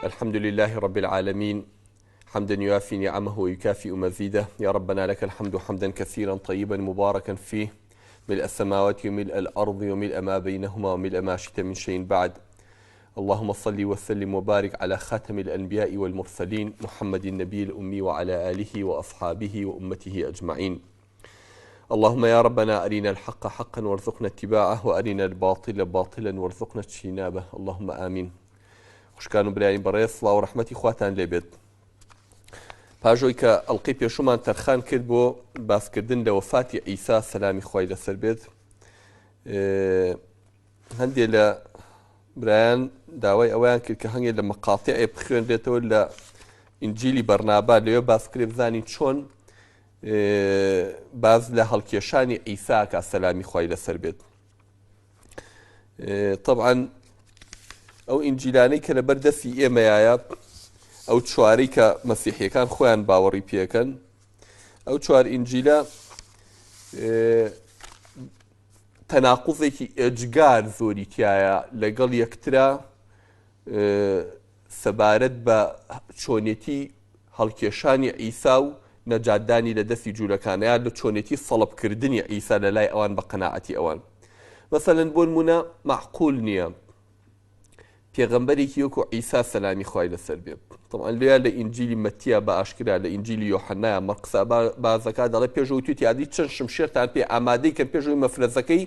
الحمد لله رب العالمين حمدا يوافي نعمه ويكافئ مزيده يا ربنا لك الحمد حمدا كثيرا طيبا مباركا فيه ملء السماوات وملء الأرض وملء ما بينهما وملء ما شئت من شيء بعد اللهم صل وسلم وبارك على خاتم الأنبياء والمرسلين محمد النبي الأمي وعلى آله وأصحابه وأمته أجمعين اللهم يا ربنا أرنا الحق حقا وارزقنا اتباعه وأرنا الباطل باطلا وارزقنا اجتنابه اللهم آمين خوشکان و برایانی بەڕێز سڵاو و ڕەحمەتی خواتان لێبێت پاژۆی کە ئەڵلقەی پێشومان تەرخان کرد بۆ باسکردن لە وەفاتی عیسا سەلامی خوای لەسەر بێت هەندێک لە برایان داوای ئەوەیان کرد کە هەنگێ لە مەقاتیعێ بخوێنرێتەوە لە ئینجیلی بەرنابا لەوێ باس کرێ بزانین چۆن باز لە هەڵکێشانی عیساکە سەلامی خوای لەسەر بێت طبعا ئەو ئینجیلانەی کە لەبەر دەستی ئێمەیە ئەو چوارەی کە مەسیحیەکان خۆیان باوەڕی پێکەن ئەو چوار ئینجیلە تەناقوزێکی ئێجگار زۆری تایە لەگەڵ یەکترا سەبارەت بە چۆنێتی هەڵکێشانی عیسا و نەجاتدانی لە دەستی جوولەکانە یا لە چۆنێتی سەڵبکردنی عیسا لە لای ئەوان بە قەناعەتی ئەوان. مەسەلەن بۆ نموونە مەعقول نییە پێغەمبەرێکی وەکو عیسا سەلامی خوای لەسەر بێ طبعا لێ لە ئینجیلی مەتیا بە ئاشکرا لە ئینجیلی یۆحەنایا مەرقسا بازەکە دەڵێ پێشەوە توێتی ئادی چەند شمشێرتان پێ ئامادەی کەن پێشەوەی مەفرەزەکەی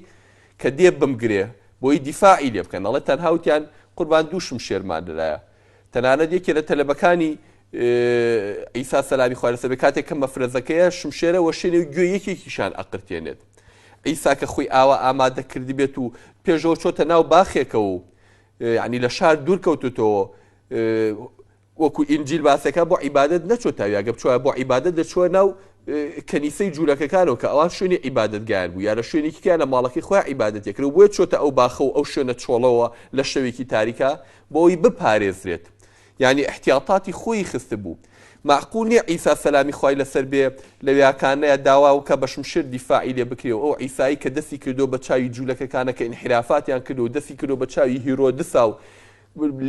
کە دێ بمگرێ بۆی دیفاعی لێ بکەن ئەڵێ تەنها وتیان قوربان دوو شمشێرمان لەلایە تەنانەت یەکێ لە تەلەبەکانی عیسا سەلامی خوای لەسەر بێ کاتێک کە مەفرەزەکەیە شمشێرە وەشێنێ و گوێ یەکێکیشان ئەقرتێنێت عیسا کە خۆی ئاوا ئامادە کردبێت و پێشەوە چۆتە ناو باخێکەوە و یعنی لە شار دوور کەوتوتەوە وەکو ئینجیل باسەکە بۆ عیبادەت نەچۆتە ئەوێ ئەگەر بچوایە بۆ عیبادەت دەچووە ناو کەنیسەی جوولەکەکانەوە کە ئەوان شوێنی عیبادەتگایان بوو یا لە شوێنێکی کە لە ماڵەکەی خۆیان عیبادەت کرد و بۆیە چۆتە ئەو باخە و ئەو شوێنە چۆڵەوە لە شەوێکی تاریکا بۆ ئەوی بپارێزرێت یعنی احتیاطاتی خۆی خستبوو معقول نییە عیسا سەلامی خوای لەسەر بێ لەویاکانەیە داوا وکە بە شمشێر دیفاعی لێ بکرێ و ئەو عیسایی کە دەستی کردو بە چاوی جوولەکەکانە کە ئینحرافاتیان کردو و دەستی کردو بە چاوی هیرۆدسا و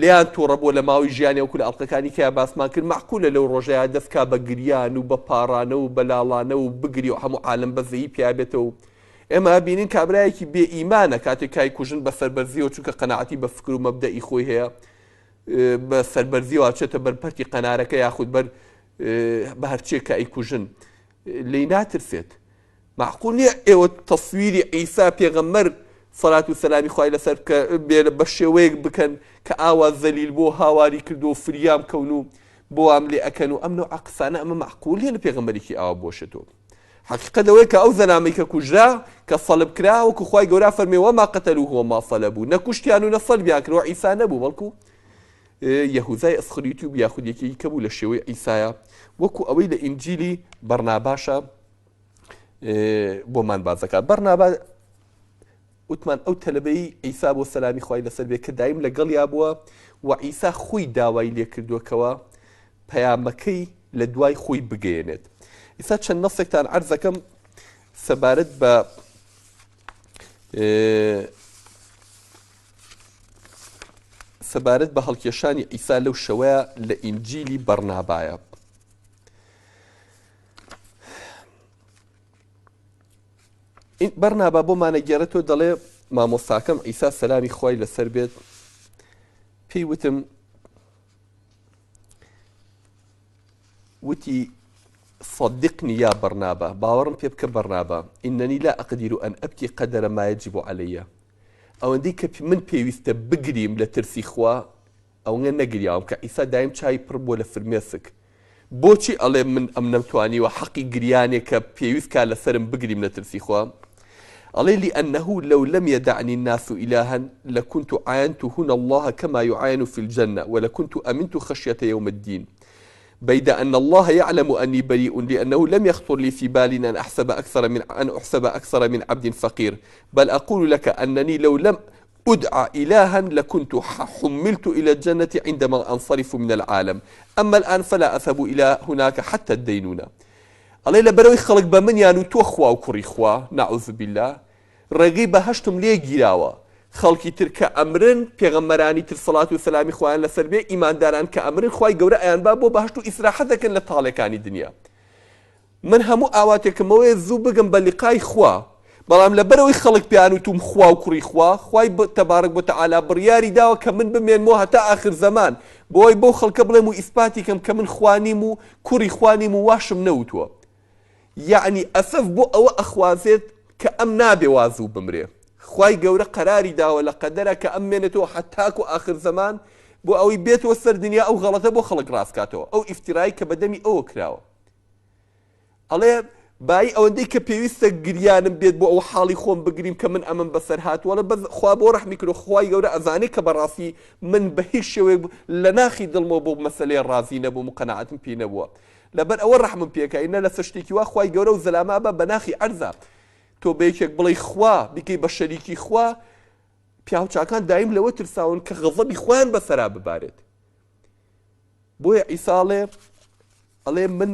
لێیان توڕە بووە لە ماوەی ژیانی وەکو لە ئەڵقەکانی کەیا باسمان کرد مەعقولە لەو ڕۆژەیا دەست کا بە گریان و بە پاڕانە و بە لاڵانە و بگری و هەموو عالەم بەزەیی پیا بێتەوە و ئێمە ئەبینین کابرایەکی بێ ئیمانە کاتێک کای کوژن بە سەربەرزیەوە چونکە قەناعەتی بە فکر و مەبدەئی خۆی هەیە بە سەربەرزیەوە ئەچێتە بەر پەرتی قەنارەکە یاخود بەر بە هەرچیەک کە ئەیکوژن لێی ناترسێت مەعقول نیە ئێوە تەسویری عیسا پێغەمبەر سەلات و سەلامی خوای لەسەر بکە بێ بە شێوەیەک بکەن کە ئاوا زەلیل بۆ هاواری کردو و فریام کەون و بۆ وام لێ ئەکەن و ئەم نەوعە قسانە ئەمە مەعقول نیە لە پێغەمبەرێکی ئاوا بۆشێتەوە حەقیقەت ئەوەیە کە ئەو زەلامەی کە کوژرا کە سەلب کرا وەکو خوای گەورە فەرمێ وما قتلوه وما صلبوه نە کوشتیان و نە سەلبیان کرد و عیسا نەبوو بەڵکو یەهوزای ئەسخریوتی و یاخود یەکێکی کە بوو لە شێوەی عیسایە وەکو ئەوەی لە ئینجیلی بەرناباشە بۆمان باس دەکات بەرنابا وتمان ئەو تەلەبەی عیسا بۆ سەلامی خوای لەسەر بێ کە دایم لەگەڵیا بووە و عیسا خۆی داوای لێکردووەکەوە پەیامەکەی لە دوای خۆی بگەیەنێت ئیسا چەند نەسێکتان عەرزەکەم سەبارەت بە سەبارەت بە هەڵکێشانی عیسا لەو شەوەیە لە ئینجیلی بەرنابایە بەرنابا بۆمان ئەگێڕێتەوە دەڵێ مامۆستاکەم عیسا سەلامی خوای لەسەر بێت پێی وتم وتی صدقني يا برنابا باوەڕم پێ بکە بەرنابا إنني لا أقدر أن أبكي قدر ما يجب علي ئەوەندەی کە من پێویستە بگریم لە ترسی خوا ئەونە نەگریاوم کە عیسا دایم چاوی پڕ بووە لە فرمێسک بۆچی ئەڵێ من ئەم نەمتوانیوە حەقی گریانێ کە پێویست کا لەسەرم بگریم لە ترسی خوا ئەڵێ لأنه لو لم يدعني الناس إلها لكنت عاينت هنا الله كما يعاين في الجنة ولكنت أمنت خشية يوم الدين بيد أن الله يعلم أني بريء لأنه لم يخطر لي في بال أن أحسب أكثر من أن أحسب أكثر من عبد فقير بل أقول لك أنني لو لم أدعى إلها لكنت حملت إلى الجنة عندما أنصرف من العالم أما الآن فلا أذهب إلى هناك حتى الدينونة ئەڵێ لەبەرئەوەی خەڵک بە منیان وتووە خوا و کوڕی خوا نعوذ باللە ڕێگەی بەهەشتم لێ گیراوە. خەڵکی تر کە ئەمرن، پێغەمبەرانی تر سەڵات و سەلامی خوایان لەسەر بێ، ئیمانداران کە ئەمرن خوای گەورە ئەیانبا بۆ بەهەشت و ئیسراحەت دەکەن لە تاڵێکانی دنیا. من هەموو ئاواتێکم ئەوەیە زوو بگەم بە لیقای خوا، بەڵام لەبەرئەوەی خەڵک پێیان وتووم خوا و کوڕی خوا، خوای تبارک و تعالی بڕیاری داوە کە من بمێنمەوە هەتا ئاخر زەمان، بۆ ئەوەی بەو خەڵکە بڵێم و ئیسپاتی کەم کە من خوا نیم و کوڕی خوا نیم و واشم نەوتووە. یەعنی ئەسەف بۆ ئەوە ئەخوازێت کە ئەم نابێ وا زوو بمرێ. خوای گەورە قەراری داوە لە قەدەرا کە ئەم مێنێتەوە هەتاکو ئاخر زەمان بۆ ئەوەی بێتەوە سەر دنیا ئەو غەڵەتە بۆ خەڵک ڕاست کاتەوە ئەو ئیفتیرای کە بە دەمی ئەوە کراوە. ئەڵێ بایی ئەوەندەی کە پێویستە گریانم بێت بۆ ئەوە حاڵی خۆم بگریم کە من ئەمەم بەسەر هاتووە ئەڵێ بەس خوا بۆ ڕەحمی کردووە خوای گەورە ئەزانێ کە بەڕاستی من بە هیچ شێوەیەک لە ناخی دڵمەوە بەو مەسەلەیە ڕازی نەبووم و قەناعەتم پێی نەبووە لەبەر ئەوە ڕەحمم پێکە نە لەسەر شتێکی وا خوای گەورە و زەلامە ئەبا بە ناخی عەرزا تۆ بە یەکێک بڵێی خوا بیکەی بە شەریکی خوا پیاوچاکان دایم لەوە ترساون کە غەزەبی خۆیان بەسەرا ببارێت بۆیە عیسا ئەڵێ ئەڵێ من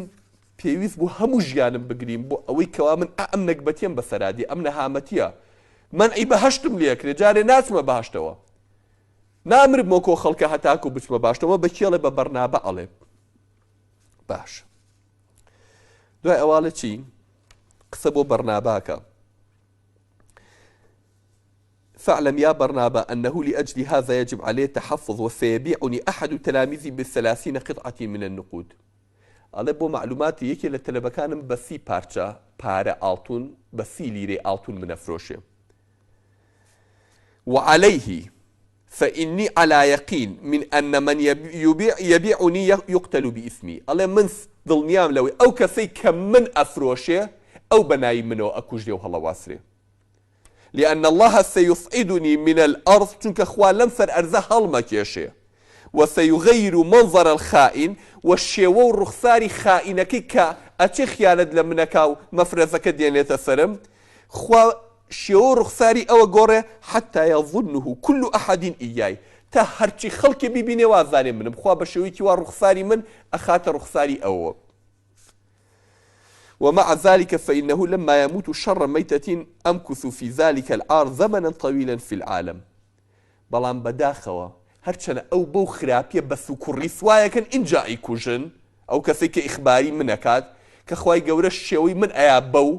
پێویست بوو هەموو ژیانم بگریم بۆ ئەوەی کەوا من ئەم نەگبەتیم بەسەرادی ئەم نەهامەتیە مەنعی بەهەشتم لێکرێ جارێ ناچمە بەهەشتەوە نامرم وەکۆ خەڵکە هەتاکو بچمە باشتەوە بە کێڵێ بە بەرنابە ئەڵێ باش دوای ئەواڵێ چی قسە بۆ بەرناباکە فاعلم يا برنابا أنه لأجل هذا يجب عليه التحفظ وسيبيعني أحد تلاميذي بثلاثين قطعة من النقود ئەڵێ بۆ معلوماتی یەکێ لە تەلەبەکانم بە سی پارچە پارە ئاڵتون بە سی لیرەی ئاڵتون منەفرۆشێ وعليه فإنی علی یقین من ان من یبیع یبیعنی یقتل باسمی ئەڵێ من دڵنیام لەوەی ئەو کەسەی کە من ئەفرۆشێ ئەو بە ناوی منەوە ئەکوژرێ و هەڵەواسرێ لأن الله سیصعدنی من الارض چونکە خوا لەم سەر ئەرزە هەڵمەکێشێ وسیغیر منظر الخائن وە شێوە و ڕوخساری خائینەکەی کە ئەچێ خیانەت لە منەکا و مەفرەزەکە دێنێتە سەرم خوا شێوە و ڕوخساری ئەوە گۆڕێ حتی یظنه کل احد ایای تا هەرچی خەڵکێ بیبینێ وازانێ منم خوا بە شێوەیەکی وا ڕوخساری من ئەخاتە ڕوخساری ئەوەوە ومع ذلك فإنه لما يموت شر ميتة أمكث في ذلك العار زمنا طويلا في العالم بەڵام بەداخەوە هەرچەنە ئەو بەو خراپیە بە سوک و ڕیسوایەکەن ئینجا ئەیکوژن ئەو کەسەی کە ئیخباری من ئەکات کە خوای گەورە شێوەی من ئەیا بەو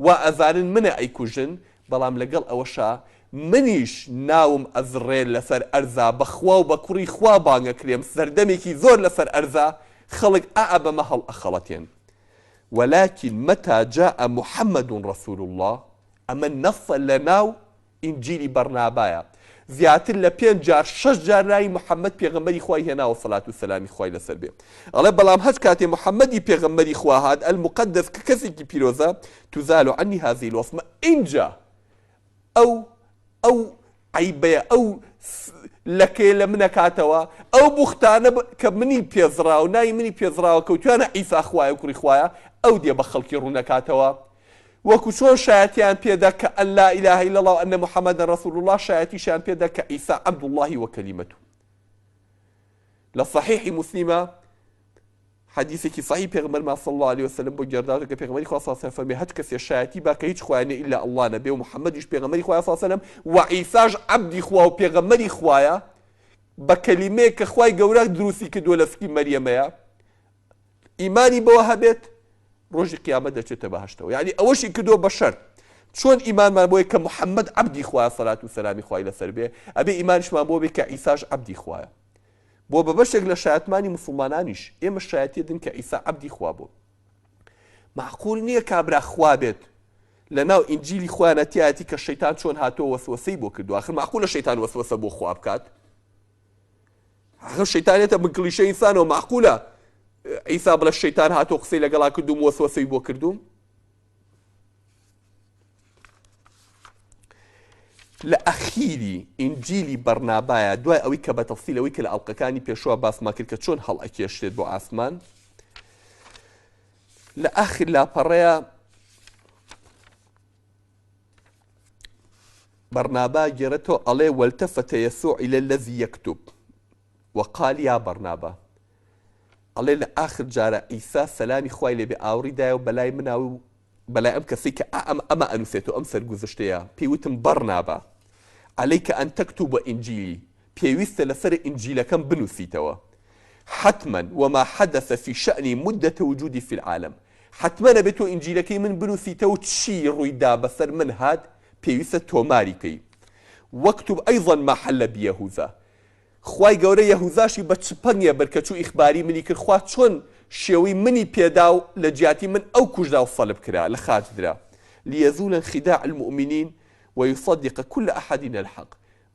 وا ئەزانن منە ئەیکوژن بەڵام لەگەڵ ئەوەشا منیش ناوم ئەزڕێ لەسەر ئەرزا بە خوا و بە کوڕی خوا بانگ ئەکرێم سەردەمێکی زۆر لەسەر ئەرزا خەڵک ئا بەمە هەڵئەخەڵەتێن ولكن متى جاء محمد رسول الله ئەمە نەصە لەناو ئینجیلی بەرنابایە زیاتر لە پێنج جار شەش جار ناوی محمد پێغەمبەری خوای هێناوە سەلات و سەلامی خوای لەسەر بێ ئەڵێ بەڵام هەچ کاتێ محمدی پێغەمبەری خوا هات المقدس کە کەسێکی پیرۆزە تزال عني هذه الوصمە ئینجا ئەو ئەو عەیبەیە ئەو لەکەیە لە منە کاتەوە ئەو بوختانە کە منی پێزڕاو ناوی منی پێزڕاوە کەوتویانە عیسا خوایە کوڕی خوایە ئەو دێ بە خەڵکی ڕوونەکاتەوە وەکو چۆن شایەتیان پێدا کە ان لا اله الا اللە و ان محمدا رسول اللە شایەتیشیان پێدا کە عیسی عبد اللە و کلمته لە صحیحی مسلمە حەدیثێکی صحیح پێغەمبەرمان صلی الله علیه وسلم بۆ گێڕداوە کە پێغەمبەری خوا صلی الله علیه وسلم فەرمی هەچ کەسێ شایەتی با کە هیچ خوایە نیە ئیلا اللە نەبێ و محمدیش پێغەمبەری خوایە صلی الله علیه وسلم و عیساش عەبدی خوا و پێغەمبەری خوایە بە کەلیمەیەک کە خوای گەورە دروستی کردووە لە سکی مەریەمەیە ئیمانی بەوە هەبێت ڕۆژی قیامەت دەچێتە بەهەشتەوە یعنی ئەوەشی کردووە بە شەرت چۆن ئیمانمان بۆیە کە محەممەد عەبدی خوایە سەلات و سەلامی خوای لەسەر بێ ئەبێ ئیمانیشمان بۆ بێ کە عیساش عەبدی خوایە بۆ بە بەشێک لە شایەتمانی موسڵمانانیش ئێمە شایەتی دن کە عیسا عەبدی خوا بوو معقول نییە کابرا خوا بێت لە ناو ئینجیلی خۆیانە تیایەتی کە شەیتان چۆن هاتووە وەسوەسەی بۆ کردو آخر معقولە شەیتان وەسوەسە بۆ خوا بکات ئاخر شەیتان یەتە بن کڵیشەی ئینسانەوە مەعقولە عیسا بڵێ شەیتان هاتۆ قسەی لەگەڵا کردوم وەسوەسەی بۆ کردوم لە ئەخیری ئینجیلی بەرنابایە دوای ئەوەی کە بە تەفسیل ئەوەی کە لە ئەڵلقەکانی پێشوە باسمان کرد کە چۆن هەڵ ئەکێشرێت بۆ ئاسمان لە ئاخر لاپەڕەیە بەرنابا گێڕێتەوە ئەڵێ، والتفت یسوع الی الذی یکتب وقال یا برنابا، ئەڵێ لە ئاخر جارا عیسا سەلامی خوای لێ بێ ئاوڕی دایەوە بەلای منا و بەلای ئەم کەسەی کە ئەم ئەمە ئەنووسێتەوە ئەم سەرگوزشتەیە پێی وتم بەرنابا. علیک ان تکتب انجیلی، پێویستە لەسەر ئینجیلەکەم بنووسیتەوە، حتما وما حدث فی شأنی مدة وجودی فی العالم، حەتمەن ئەبێ تۆ ئینجیلەکەی من بنووسیتەوە چی ڕووی دا بەسەر من هات پێویستە تۆماری بکەی، واکتب ایضا ما حل بیهوذا، خوای گەورە یەهوزاشی بە چپەنگێ برد کە چوو ئیخباری منی کرد خوا چۆن شێوەی منی پێدا و لە جیاتی من ئەو کوژرا و سەلب کرا لە خاچ درا لیزول انخداع المومنین ویصدق کل احد الحق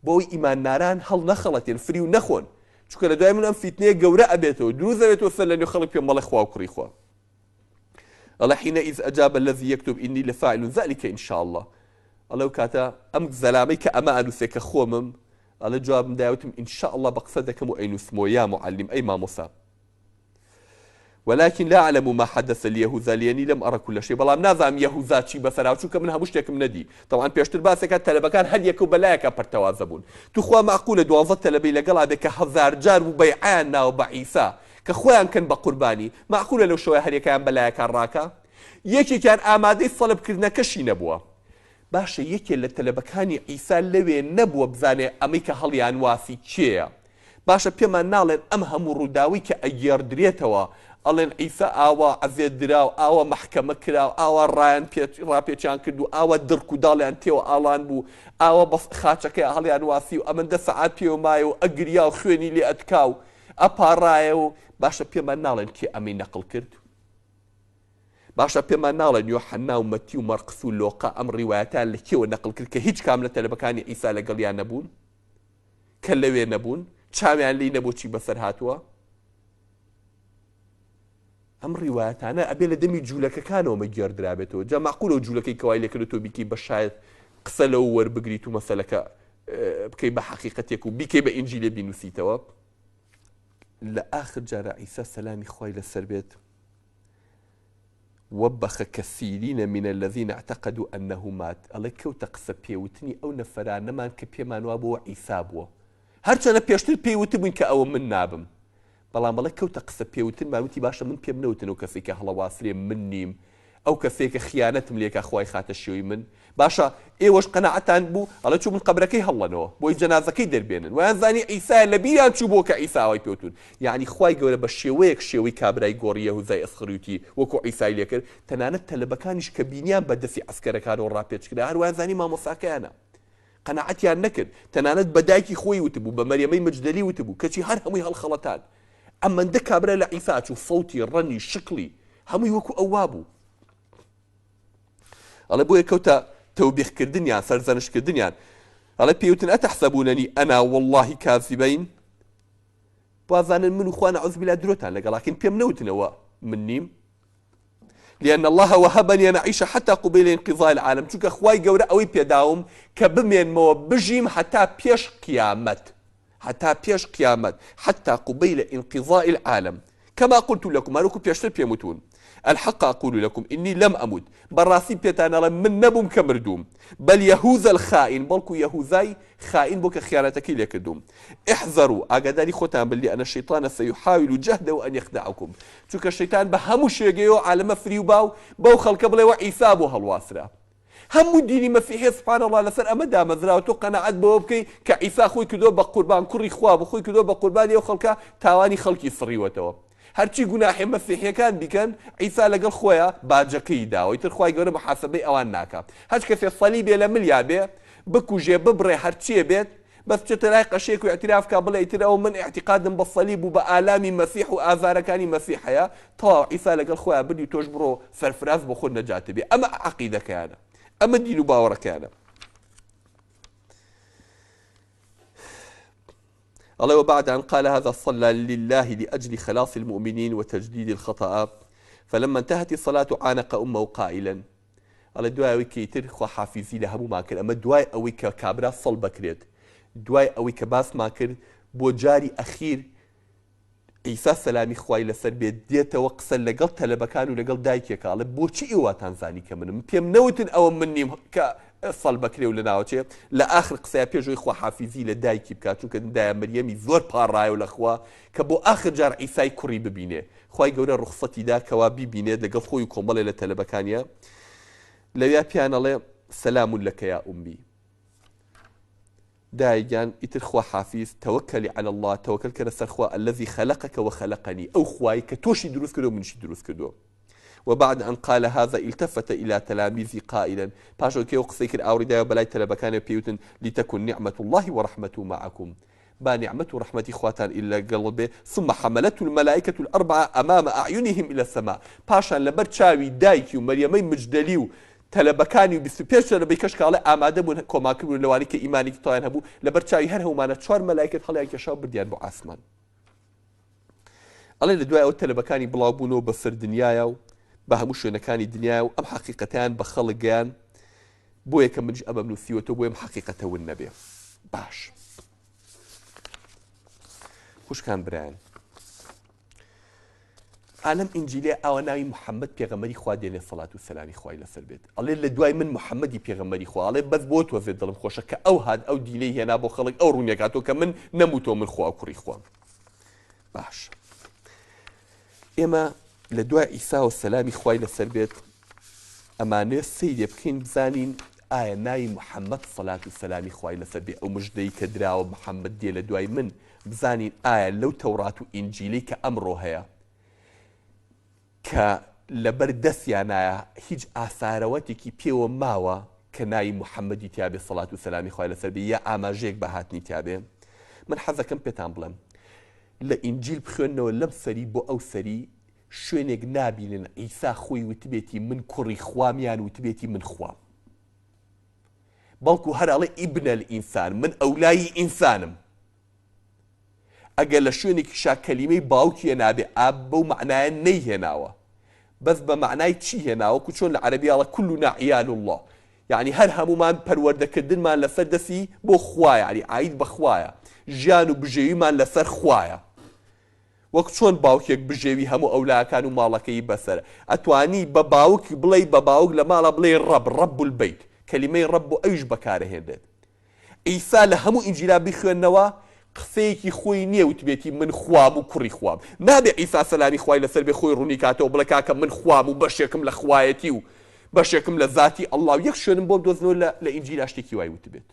بۆ ئەوەی ئیمانداران هەڵنەخەڵەتێن فریو نەخۆن چونکە لە دوای من ئەم فیتنەیە گەورە ئەبێتەوە دروست ئەبێتەوە سەر لە نێو خەڵک پێم مەڵێ خوا و کوڕی خوا ئەڵێ حینئذ اجاب الذی یکتب انی لفاعل ذلک ان شاء الله ئەڵێ ئەو کاتە ئەم زەلامەی کە ئەمە ئەنووسێ کە خۆمم ئەڵێ جوابم دایە وتم ان شاء اللە بە قسە دەکەم و ئەینوسمەوە یا معلم ئەی مامۆستا ولكن لا اعلم ما حدث ليهوذا لاني لم ارى كل شيء بەڵام نازانم یەهوزا چی بەسەر هات چونکە من هەموو شتێکم نەدی طبعا پێشتر باسێکا تەلەبەکان هەر یەکە و بەلایەکا پەرتەوازە بوون توخوا مەعقولە دوانزە تەلەبەی لەگەڵا بێ کە هەزار جار بوو بەیعەیان ناوە بە عیسا کە خۆیان کەن بە قوربانی مەعقولە لەو شەوە هەریەکەیان بەلایەکا ڕاکا یەکێکیان ئامادەی سەلب کردنەکەشی نەبووە باشە یەکێ لە تەلەبەکانی عیسا لەوێ نەبووە بزانێ ئەمەی کە هەڵیان واسی کێیە؟ باشە پێمان ناڵێن ئەم هەموو ڕووداوەی کە ئەگێڕدرێتەوە ئەڵێن عیسا ئاوا عەزێت درا و ئاوا مەحکەمە کرا و ئاوا ڕایان پێ ڕاپێچیان کرد و ئاوا دڕک و داڵیان تێوە ئاڵان بوو ئاوا بە خاچەکەی هەڵیان واسی و ئەمەندە سەعات پێوە مایە و ئەگریا و خوێنی لێ ئەتکا و ئەپاڕایە و باشە پێمان ناڵێن کێ ئەمەی نەقڵ کرد؟ باشە پێمان ناڵێن یۆحەننا و مەتی و مەرقس و لۆقا ئەم ڕیوایەتەیان لە کێوە نەقل کرد کە هیچ کام لە تەلەبەکانی عیسا لەگەڵیان نەبوون؟ کە لەوێ نەبوون؟ چاویان لێی نەبوو چی بەسەر هاتووە؟ ئەم ڕیوایەتانە ئەبێ لە دەمی جوولەکەکانەوە مەگێڕدرابێتەوە. جا مەعقولە ئەو جوولەکەی کە وای لێکردووە تۆ بیکەی بە شایەت قسە لەوە وەربگریت و مەسەلەکە بکەی بە حەقیقەتێک و بیکەی بە ئینجیلێ بینووسیتەوە؟ لە ئاخر جارا عیسا سەلامی خوای لەسەر بێت وبخ کثیرین من الذین اعتقدوا انه مات ئەڵێ کەوتە قسە پێوتنی ئەو نەفەرانەمان کە پێمان وابووە عیسا بووە هەرچەنە پێشتر پێی وتبووین کە ئەوە من نابم بەڵام بەڵێ کەوتە قسە پێوتنمان وتی باشە من پێم نەوتن ئەو کەسەی کە هەڵەواسرێ من نیم ئەو کەسەیە کە خیانەتم لێکا خوای خاتە شێوەی من باشە ئێوەش قەناعەتان بوو ئەڵێ چوو من قەبرەکەی هەڵڵەنەوە بۆی جەنازەکەی دەربێنن وایان زانی عیسایە لە بیریان چوو بۆ کە عیسا ئاوای پێوتون یعنی خوای گەورە بە شێوەیەک شێوەی کابرای گۆڕی یەهوزای ئەسخریوتی وەکو عیسای لێکرد تەنانەت تەلەبەکانیش کە بینیان بە دەستی عەسکەرەکانەوە ڕاپێچ کرا هەر وایان زانی مامۆستاکەیانە قەناعەتیان نەکرد تەنانەت بە دایکی خۆی وتبوو بە مەریەمەی مەجدەلی وتبوو کەچی هەر هەمووی هەڵخەڵەتان ئەمەندە کابرا لە عیسا چوو سەوتی ڕەنگی شکڵی هەمووی وەکو ئەو وابوو ئەڵێ بۆیە کەوتە تەوبیخ کردنیان سەرزەنشت کردنیان ئەڵێ پێوتن ئەتەحسەبونەنی ئەنا واللهی کاذبین وازانن من و خوا نعوذ بالله درۆتان لەگەڵاکەین پێم نەوتنەوە من نیم لأن الله وهبني أن أعيش حتى قبيل انقضاء العالم چونکە خوای گەورە ئەوەی پێداوم کە بمێنمەوە بژیم هەتا پێش قیامەت هەتا پێش قیامەت، حتی قبیل انقضاء العالم، کما قلت لکم، هەروەکو پێشتر پێم وتوون، الحق اقول لکم انی لم امت، بەڕاستی پێتان ئەڵێم من نەبووم کە مردووم، بل یهوذا الخائن، بەڵکو یەهوذای خائین بوو کە خیانەتەکەی لێ کردووم، احذروا، ئاگاداری خۆتان بن، لان الشیطان سیحاول جهده ان یخدعکم، چونکە شەیتان بە هەموو شێگەیەوە عالەمە فریو با و بەو خەڵکە بڵێ وە عیسا بۆ هەڵواسرا. هەموو دینی مەسیحیە سبحان اللە لەسەر ئەمە دامەزراوە تۆ قەناعەت بەوە بکەی کە عیسا خۆی کردوە بە قوربان کوڕی خوا بوو خۆی کردوە بە قوربانی ئەو خەڵکە تاوانی خەڵکی سڕیوەتەوە هەرچی گوناحێ مەسیحیەکان بیکەن عیسا لەگەڵ خۆیا باجەکەی داوە ئیتر خوای گەورە محاسبەی ئەوان ناکا هەچ کەسێ سەلیبێ لە ملیا بێ بکوژێ ببڕێ هەرچیێ بێت بەس بچێتە لای قەشەیەک و ئیعتراف کا بڵێ ئیتر ئەوە من ئیعتیقادم بە سەلیب و بە ئالامی مەسیح و ئازارەکانی مەسیح هەیە تەواو عیسا لەگەڵ خۆیا بردی و تۆش بڕۆ سەرفراز بۆ خۆت نەجاتت بێ ئەمە عەقیدەکەیانە ئەمە دین و باوەڕەکەیانە ئەڵێ وبعد أن قال هذا صلى لله لأجل خلاص المؤمنين وتجديد الخطأ فلما انتهت الصلاة عانق أمه قائلا ئەڵێ دوای ئەوەی کە ئیتر خواحافیزی لە هەموومان کرد، ئەمە دوای ئەوەی کە کابرا سەڵ بەکرێت، دوای ئەوەی کە باسمان کرد بۆ جاری ئەخیر عیسا سەلامی خوای لەسەر بێت دێتەوە قسە لەگەڵ تەلەبەکان و لەگەڵ دایکێکا ئەڵێ بۆچی ئێوە واتان زانی کە منم پێم نەوتن ئەوە من نیم کە سەڵ بەکرێ و لەناوەچێ لە ئاخر قسەیا پێش ئەوەی خواحافیزی لە دایکی بکات چونکە دایە مریەمی زۆر پاڕایەوە لە خوا کە بۆ ئاخر جار عیسای کوڕی ببینێ خوای گەورە ڕوخسەتی دا کەوا بیبینێت لەگەڵ خۆی و کۆمەڵێ لە تەلەبەکانیا لەویا پێیان ئەڵێ سلام لک یا امی. دایە گیان ئیتر خوا حافیز، توکلی علی اللە، تەوەکەل کەرە سەر خوا، الذی خلقک و خلقنی، ئەو خوایەی کە تۆشی دروست کردووە منیشی دروست کردووە. وبعد ان قال هذا التفت الی تلاميذه قائلا، پاش ئەوەی کە ئەو قسەی کرد ئاوڕی دایەوە بەلای تەلەبەکانیەوە پێی وتن، لتکن نعمة اللە ورحمته معکم، با نیعمەت و ڕەحمەتی خواتان لە گەڵ بێ، ثم حملته الملائکە الاربعە امام اعینهم الی السماء، پاشان لەبەر چاوی دایکی و مەریەمەی مجدەلی و تەلەبەکانی و 25 تەلەبەی کەش کە ئەڵێ ئامادە بوون کۆماکر بوون لەوانەی کە ئیمانێکی تەواویان هەبوو، لەبەر چاوی هەر هەموومانە چوار مەلایکەت هەڵیان کێشا و بردیان بۆ ئاسمان. ئەڵێ لە دوای ئەوە تەلەبەکانی بڵاو بوونەوە بەسەر دنیایا و بە هەموو شوێنەکانی دنیایا و ئەم حەقیقەتەیان بە خەڵک گەیان، بۆیە کە منیش ئەمەم نووسیوەتەوە بۆیە ئەم حەقیقەتە ون نەبێ. باش خوشکان برایان ئالەم ئینجیلێ ئاوا ناوی محەممەد پێغەمەری خوا دێنێ سەڵات و سەلامی خوای لەسەر بێت ئەڵێ لە دوای من محەممەدی پێغەمەری خوا ئەڵێ بەس بۆ تۆزێ دڵم خۆشە کە ئەو هات ئەو دینەی هێنا بۆ خەڵک ئەو ڕوونێکاتەوە کە من نەموتۆ من خوا و کوڕی خوام باش ئێمە لە دوای عیساوە سەلامی خوای لەسەر بێت ئەمانەوێ سەیرێ بکەین بزانین ئایا ناوی محەممەد سەلات و سەلامی خوای لەسەر بێ ئەو مژدەی کە دراوە محەممەد دێ لە دوای من بزانین ئایا لەو تەورات و ئینجیلەی کە ئەمڕۆ هەیە کە لەبەر دەستیانایە هیچ ئاسارەوەتێکی پێوە ماوە کە ناوی محەممەدی تیابێ سەلات و سەلامی خوای لەسەر بێ یا ئاماژەیەک بە هاتنی تیابێ من حەزەکەم پێتان بڵێم لە ئینجیل بخوێنەوە لەم سەری بۆ ئەو سەری شوێنێک نابینن عیسا خۆی وتبێتی من کوڕی خوام یان وتبێتی من خوام بەڵکو هەر ئەڵێ ابن الانسان من ئەولای ئینسانم ئەگەر لە شوێنێکیشا کەلیمەی باوکی هێنابێ ئاب بەو مەعنایە نەیهێناوە بەس بە مەعنای چی هێناوە وەکو چۆن لە عەرەبی ئەڵێ کلنا عیال اللە یەعنی هەر هەموومان پەروەردەکردنمان لەسەر دەستی بۆ خوایە یەعنی عاید بە خوایە ژیان و بژێویمان لەسەر خوایە وەک چۆن باوکێک بژێوی هەموو ئەولاکان و ماڵەکەی بەسەر ئەتوانی بە باوک بڵێی بە باوک لە ماڵە بڵێی ڕەب رب البیت کەلیمەی ڕەب بۆ ئەویش بەکارەهێنرێت عیسا لە هەموو ئینجیلا بیخوێنەوە قسەیەکی خۆی نیە وتبێتی من خوام و کوڕی خوام نابێ عیسا سەلامی خوای لەسەر بێ خۆی ڕوونی کاتەوە بڵێ کاکە من خوام و بەشێکم لە خوایەتی و بەشێکم لە زاتی ئەڵڵا و یەک شوێنم بۆ بدۆزنەوە لە لە ئینجیلا شتێکی وای وتبێت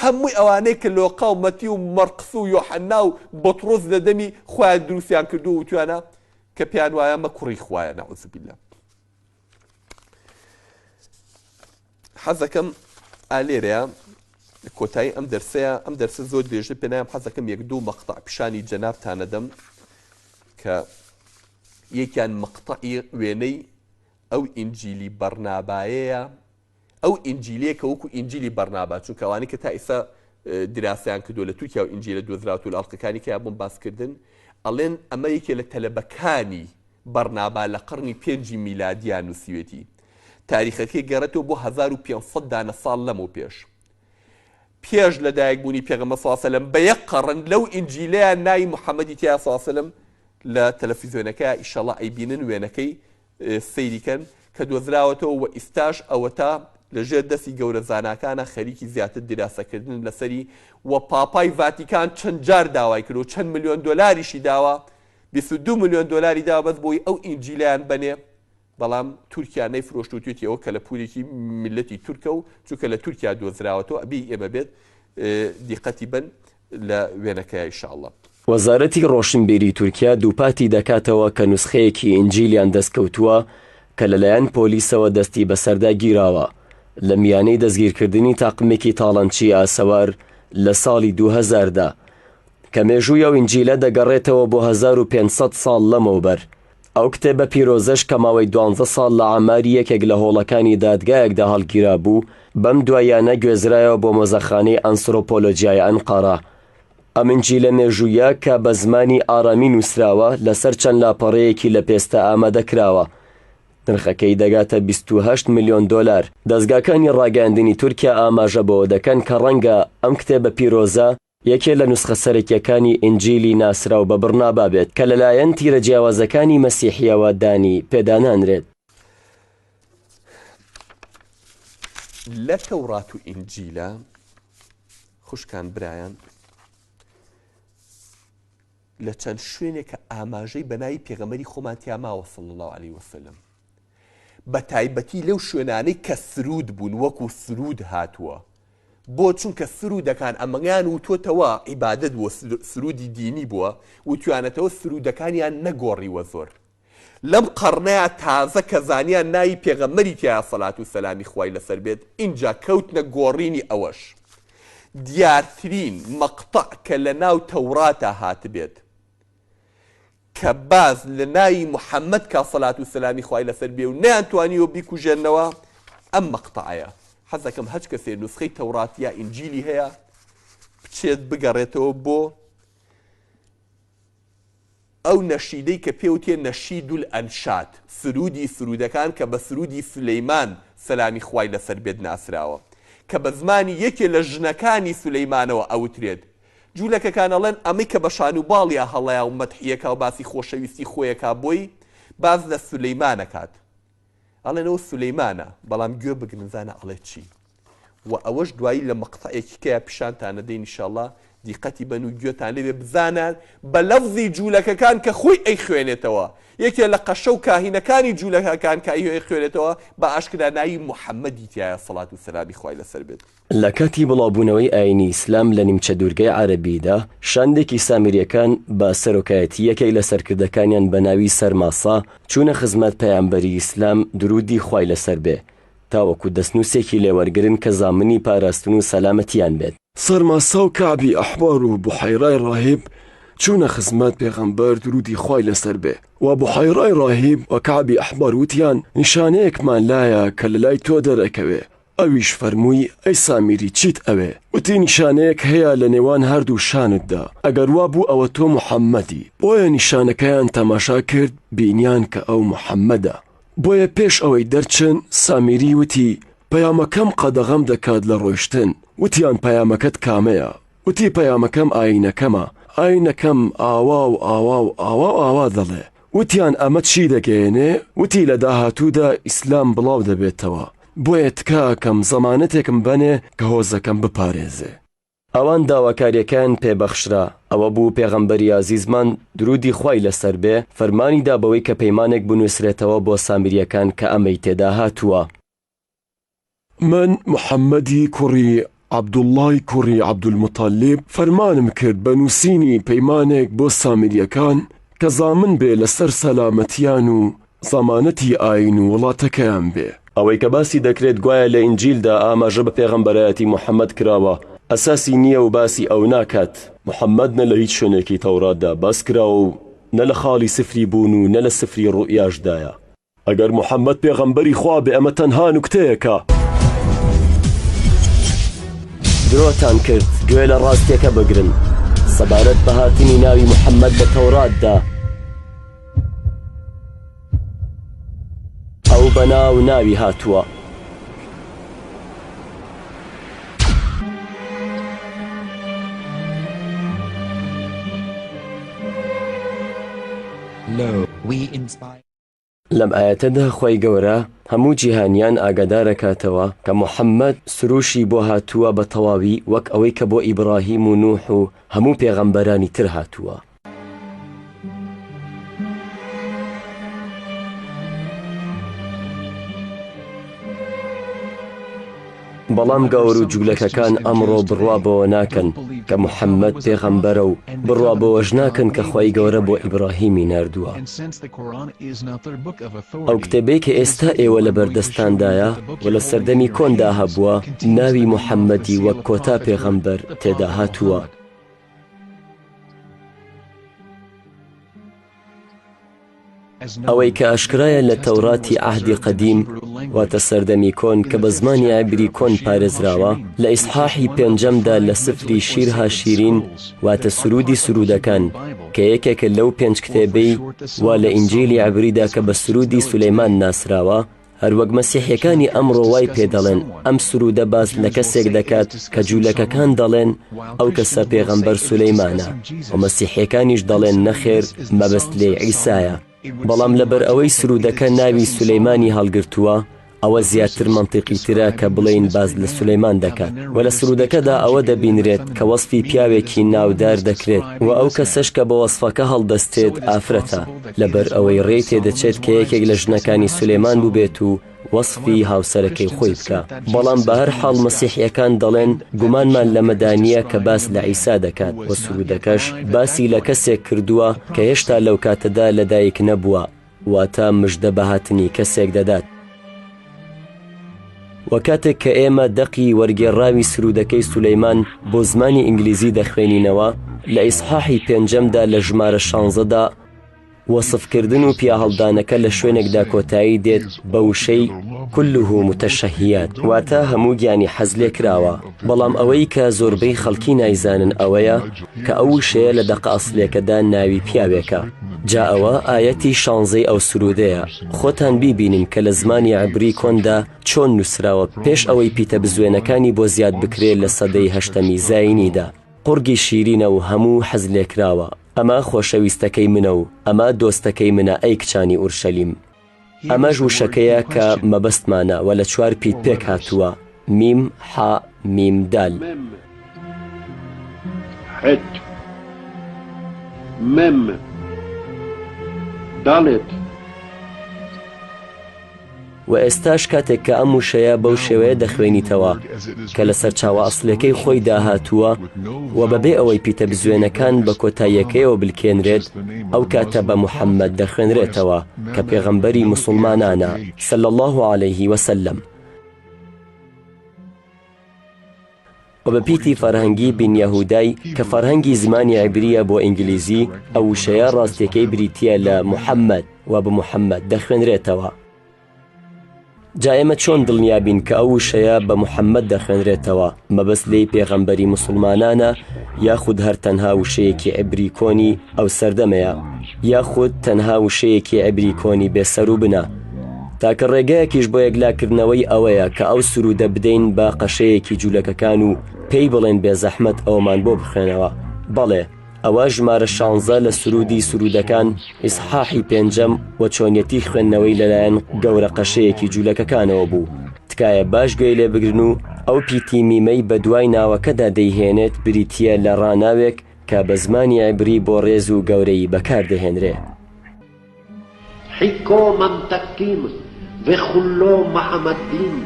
هەمووی ئەوانەی کە لۆقا و مەتی و مەرقس و یۆحەنا و بطرس لە دەمی خۆیان دروستیان کردو وتویانە کە پێیان وایە مە کوڕی خوایە نەعوذ بالله حەزەکەم ئالێرەیە کۆتایی ئەم دەرسەیە ئەم دەرسە زۆر درێژە پێنایم حەزەکەم یەک دوو مەقطع پیشانی جەنابتانەدەم کە یەکیان مەقطعی وێنەی ئەو ئینجیلی بەرنابایەیە ئەو ئینجیلەیە کە وەکو ئینجیلی بەرنابا چونکە ئەوانەی کە تا ئیستا دراسەیان کردووە لە تورکیا و ئینجیلە دۆزراوەتەوە لە ئەڵقەکانی کە بۆم باسکردن ئەڵێن ئەمە یەکێ لە تەلەبەکانی بەرنابا لە قەڕنی پێنجی میلادیا نووسیوێتی. تاریخەکەی گەڕێتەوە بۆ 1500 دانە ساڵ لەمەو پێش. پێش لە دایک بوونی پێغەمبەر صلی اللە علیە وسلم بە یەک قەڕن لەو ئینجیلەیان ناوی محەممەدی تیا صلی اللە علیە وسلم لە تەلەفیزیۆنەکە ئیشەڵا ئەیبینن وێنەکەی سەیری کەن کە دۆزراوەتەوە و ئیستاش ئەوەتا لە ژێر دەستی گەورە زاناکانە خەریکی زیاتر دیراسەکردنن لەسەری و پاپای ڤاتیکان چەند جار داوای کردوە چەند ملیۆن دۆلاریشی داوە 22 ملیۆن دۆلاری داوە بەس بۆی ئەو ئینجیلەیان بەنێ بەڵام تورکیا نەیفرۆشت و توێتی ئەوە کەلەپوورێکی میللەتی تورکە و چونکە لە تورکیا دۆزراوەتەوە ئەبێ ئێمە بێت دیقەتی بن لە وێنەکەیا ئیشاڵڵا. وەزارەتی ڕۆشنبیری تورکیا دووپاتی دەکاتەوە کە نوسخەیەکی ئینجیلیان دەستکەوتووە کە لەلایەن پۆلیسەوە دەستی بەسەردا گیراوە لە میانەی دەستگیرکردنی تاقمێکی تاڵانچی ئاسەوار لە ساڵی 2000 دا کە مێژووی ئەو ئینجیلە دەگەڕێتەوە بۆ 1500 ساڵ لەمەوبەر. ئەو کتێبە پیرۆزەش کە ماوەی دوانزە ساڵ لە عەماری یەکێک لە هۆڵەکانی دادگایەکدا هەڵگیرابوو، بەم دواییانە گوێزرایەوە بۆ مۆزەخانەی ئەنسرۆپۆلۆجیای ئەنقەرە. ئەم ئینجیلە مێژوویە کە بە زمانی ئارامی نووسراوە، لەسەر چەند لاپەڕەیەکی لە پێستە ئامادە کراوە. نرخەکەی دەگاتە 28 ملیۆن دۆلار. دەزگاکانی ڕاگەیاندنی تورکیا ئاماژە بەوە دەکەن کە ڕەنگە ئەم کتێبە پیرۆزە یەکێ لە نوسخە سەرەکیەکانی ئینجیلی ناسراو بە بڕنابا بێت کە لەلایەن تیرە جیاوازەکانی مەسیحیەوە دانی پێدانانرێت. لە تەورات و ئینجیلە خوشکان برایان لە چەند شوێنێک کە ئاماژەی بە ناوی پێغەمبەری خۆمان تیا ماوە صلی اللە علیه وسلم. بە تایبەتی لەو شوێنانەی کە سروود بوون وەکو سروود هاتووە بۆ چونکە سروودەکان ئەمەیان وتۆتەوە عیبادەت بووە سروودی دینی بووە وتویانەتەوە سروودەکانیان نەگۆڕیوە زۆر لەم قەڕنەیا تازە کە زانیان ناوی پێغەمبەری تیایە سەلات و سەلامی خوای لەسەر بێت ئینجا کەوتنە گۆڕینی ئەوەش دیارترین مەقتەع کە لەناو تەوراتا هاتبێت کە باس لە ناوی محمد کا سەلات و سەلامی خوای لەسەر بێ و نەیانتوانیوە بیکوژێننەوە ئەم مەقتەعەیە حەزەکەم هەچ کەسێ نوسخەی تەورات یا ئینجیلی هەیە بچێت بگەڕێتەوە بۆ ئەو نەشیدەی کە پێوتێ نەشید الانشاد، سروودی سروودەکان کە بە سروودی سولەیمان سەلامی خوای لەسەر بێت ناسراوە، کە بە زمانی یەکێ لە ژنەکانی سولەیمانەوە ئەوترێت. جوولەکەکان ئەڵێن ئەمەی کە بە شان و باڵیا هەڵەیا و مەدحیەکا و باسی خۆشەویستی خۆیەکا بۆی، باس لە سولەیمان ئەکات. ئەڵێن ئەوە سولەیمانە، بەڵام گوێ بگرن زانا ئەڵێ چی. وە ئەوەش دوایی لە مەقتەعێکی کەیا پیشانتان ئەدەین ئیشەڵا دیقەتی بەن و گوێتان لێ بێ بزانە بە لەفزی جوولەکەکان کە خۆی ئەیخوێنێتەوە یەکێ لە قەشە و کاهینەکانی جوولەکەکان کە ئەیخوێنێتەوە بە ئاشکرا ناوی محەممەدی تیایە سەڵات و سەلامی خوای لەسەر بێت. لە کاتی بڵاوبوونەوەی ئایینی ئیسلام لە نیمچە دوورگەی عەرەبیدا، شاندێکی سامیرییەکان بە سەرۆکایەتی یەکێک لە سەرکردەکانیان بە ناوی سەرماسا چوونە خزمەت پەیامبەری ئیسلام دروودی خوای لەسەر بێ تاوەکو دەستنووسێکی لێ وەرگرن کە زامنی پاراستن و سەلامەتییان بێت. سەرماسا و کەعبی ئەحبار و بوحەیرای ڕاهیب چوونە خزمەت پێغەمبەر دروودی خوای لەسەر بێ و بوحەیرای ڕاهیب و کەعبی ئەحبار وتیان نیشانەیەکمان لایە کە لەلای تۆ دەرئەکەوێ ئەویش فەرمووی، ئەی سامیری چیت ئەوێ؟ وتی، نیشانەیەک هەیە لە نێوان هەردوو شانتدا، ئەگەر وا بوو ئەوە تۆ محەممەدی. بۆیە نیشانەکەیان تەماشا کرد بینیان کە ئەو محەممەدە. بۆیە پێش ئەوەی دەرچن سامیری وتی، پەیامەکەم قەدەغەم دەکات لە ڕۆیشتن. وتیان پەیامەکەت کامەیە؟ وتی، پەیامەکەم ئایینەکەمە، ئایینەکەم ئاوا و ئاوا و ئاوا و ئاوا دەڵێ. وتیان ئەمە چی دەگەیەنێ؟ وتی لە داهاتوودا ئیسلام بڵاو دەبێتەوە، بۆیە تکا ئەکەم زەمانەتێکم بەنێ کە هۆزەکەم بپارێزێ. ئەوان داواکاریەکەیان پێ بەخشرا، ئەوە بوو پێغەمبەری ئازیزمان، دروودی خوای لەسەر بێ، فەرمانی دا بەوەی کە پەیمانێک بنووسرێتەوە بۆ سامیریەکان کە ئەمەی تێدا هاتووە. من محەممەدی کوڕی عەبدوڵڵای کوڕی عەبدولموتەلیب فەرمانم کرد بە نووسینی پەیمانێک بۆ سامیرییەکان کە زامن بێ لەسەر سەلامەتیان و زامانەتی ئایین و وڵاتەکەیان بێ. ئەوەی کە باسی دەکرێت گوایە لە ئینجیلدا ئاماژە بە پێغەمبەرایەتی محەممەد کراوە ئەساسی نییە و باسی ئەو ناکات. محەممەد نە لە هیچ شوێنێکی تەوراتدا باس کراوە و نە لە خاڵی سفری بوون و نە لە سفری ڕوئیاشدایە. ئەگەر محەممەد پێغەمبەری خوا بێ ئەمە تەنها نوکتەیەکە. درۆتان کرد گوێ لە ڕاستیەکە بگرن سەبارەت بە هاتنی ناوی محەممەد لە تەوراتدا. ئەو بە ناو ناوی هاتووە. لەم ئایەتەدا خوای گەورە هەموو جیهانیان ئاگادارەکاتەوە کە محمد سروشی بۆ هاتووە بە تەواوی وەک ئەوەی کە بۆ ئیبڕاهیم و نوح و هەموو پێغەمبەرانی تر هاتووە. بەڵام گاور و جولەکەکان ئەمڕۆ بڕوا بەوە ناکەن کە محەممەد پێغەمبەرە و بڕوا بەوەش ناکەن کە خوای گەورە بۆ ئیبراهیمی ناردووە. ئەو کتێبەی کە ئێستا ئێوە لەبەردەستتاندایە و لە سەردەمی کۆندا هەبووە ناوی محەممەدی وەک کۆتا پێغەمبەر تێدا هاتووە. ئەوەی کە ئاشکرایە لە تەوراتی عەهدی قەدیم، واتە سەردەمی کۆن کە بە زمانی عیبری کۆن پارێزراوە، لە ئیسحاحی پێنجەمدا لە سفری شیر هاشیرین، واتە سروودی سروودەکان، کە یەکێکە لەو پێنج کتێبەی وا لە ئینجیلی عیبریدا کە بە سروودی سولەیمان ناسراوە، هەروەک مەسیحیەکانی ئەمڕۆ وای پێ دەڵێن، ئەم سروودە باس لە کەسێک دەکات کە جوولەکەکان دەڵێن ئەو کەسە پێغەمبەر سولەیمانە و مەسیحیەکانیش دەڵێن نەخێر مەبەست لێی عیسایە، بەڵام لەبەرئەوەی سروودەکە ناوی سولەیمانی هەڵگرتووە. ئەوە زیاتر مەنتیقی ترە کە بڵێین باس لە سولەیمان دەکات. وە لە سروودەکەدا ئەوە دەبینرێت کە وەسفی پیاوێکی ناودار دەکرێت و ئەو کەسەش کە بە وەسفەکە هەڵدەستێت ئافرەتە، لەبەر ئەوەی ڕێی تێدەچێت کە یەکێک لە ژنەکانی سولەیمان بووبێت و وەسفی هاوسەرەکەی خۆی بکا. بەڵام بەهەرحاڵ مەسیحیەکان دەڵێن گومانمان لەمەدا نییە کە باس لە عیسا دەکات و سروودەکەش باسی لە کەسێک کردووە کە هێشتا لەو کاتەدا لەدایک نەبووە، واتە مژدە بە هاتنی کەسێک دەدات. وە کاتێک کە ئێمە دەقی وەرگێڕراوی سروودەکەی سولەیمان بۆ زمانی ئینگلیزی دەخوێنینەوە، لە ئیسحاحی پێنجەمدا لە ژمارە شانزەدا، وەسفکردن و پیاهەڵدانەکە لە شوێنێکدا کۆتایی دێت بە وشەی، کله متشهیات، واتە هەموو گیانی حەزلێکراوە، بەڵام ئەوەی کە زۆربەی خەڵکی نایزانن ئەوەیە کە ئەو وشەیە لە دەقە ئەسڵیەکەدا ناوی پیاوێکە. جا ئەوە ئایەتی شانزەی ئەو سروودەیە، خۆتان بیبینن کە لە زمانی عیبری کۆندا چۆن نووسراوە پێش ئەوەی پیتە بزوێنەکانی بۆ زیاد بکرێ لە سەدەی هەشتەمی زایینیدا. قوڕگی شیرینە و هەموو حەزلێکراوە. ئەمە خۆشەویستەکەی منە و ئەمە دۆستەکەی منە ئەی کچانی ئورشەلیم. ئەمەش وشەکەیە کە مەبەستمانە و لە چوار پیت پێک هاتووە، میم، حا، میم، دال. مم. حت. مم. دالت. وە ئێستاش کاتێک کە ئەم وشەیە بەو شێوەیە دەخوێنیتەوە کە لە سەرچاوە ئەسڵیەکەی خۆیدا هاتووە و بەبێ ئەوەی پیتە بزوێنەکان بە کۆتاییەکەیەوە بلکێنرێت ئەو کاتە بە محەممەد دەخوێنرێتەوە کە پێغەمبەری موسوڵمانانە، صلی اللە علیه وسلم. و بە پیتی فەرهەنگی بن یەهودای کە فەرهەنگی زمانی عیبرییە بۆ ئینگلیزی، ئەو وشەیە ڕاستیەکەی بریتییە لە محەممەد و بە محەممەد دەخوێنرێتەوە. جا ئێمە چۆن دڵنیا بین کە ئەو وشەیە بە محەممەد دەخوێنرێتەوە، مەبەست لێی پێغەمبەری موسوڵمانانە یاخود هەر تەنها وشەیەکی عیبری کۆنی ئەو سەردەمەیە، یاخود تەنها وشەیەکی عیبری کۆنی بێ سەروبنە؟ تاکە ڕێگایەکیش بۆ یەکلاکردنەوەی ئەوەیە کە ئەو سروودە بدەین بە قەشەیەکی جوولەکەکان و پێی بڵێن بێزەحمەت ئەوەمان بۆ بخوێنەوە. بەڵێ، ئەوە ژمارە شانزە لە سروودی سروودەکان، ئیسحاحی پێنجەم، و چۆنیەتی خوێندنەوەی لەلایەن گەورە قەشەیەکی جوولەکەکانەوە بوو. تکایە باش گوێی لێ بگرن و ئەو پیتی میمەی بەدوای ناوەکەدا دەیهێنێت بریتییە لە ڕاناوێک کە بە زمانی عیبری بۆ ڕێز و گەورەیی بەکار دەهێنرێ. חכו ממתקים וכולו מחמדים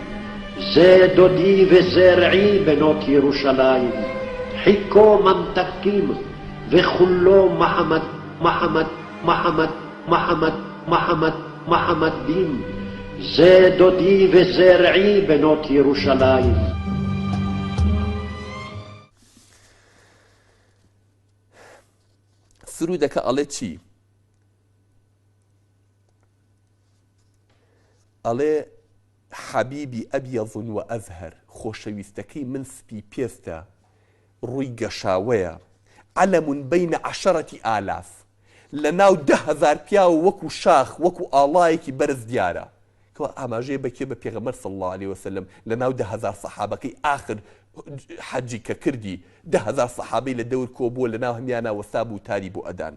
זה דודי וזה רעי בנות ירושלים חכו ממתקים וכולו מחמד מחמד מחמד מחמד מחמד מחמדים זה דודי וזה רעי בנות ירושלים. سرودەکە ئەڵێ چی؟ ئەڵێ حەبیبی ئەبیەض و ئەزهەر، خۆشەویستەکەی من سپی پێستە، ڕووی گەشاوەیە، عەلەم بەین عەشەرەتی ئالاف، لەناو 10,000 پیاو وەکو شاخ، وەکو ئاڵایەکی بەرز دیارە. کەوا ئاماژەیە بە کێ؟ بە پێغەمبەر صلی اللە علیە وسلم لەناو 10,000 سەحابەکەی ئاخر حەجی کە کردی 10,000 سەحابەی لە دەور کۆبووە لەناو هەمیانا وەستابوو وتاری بۆ ئەدان.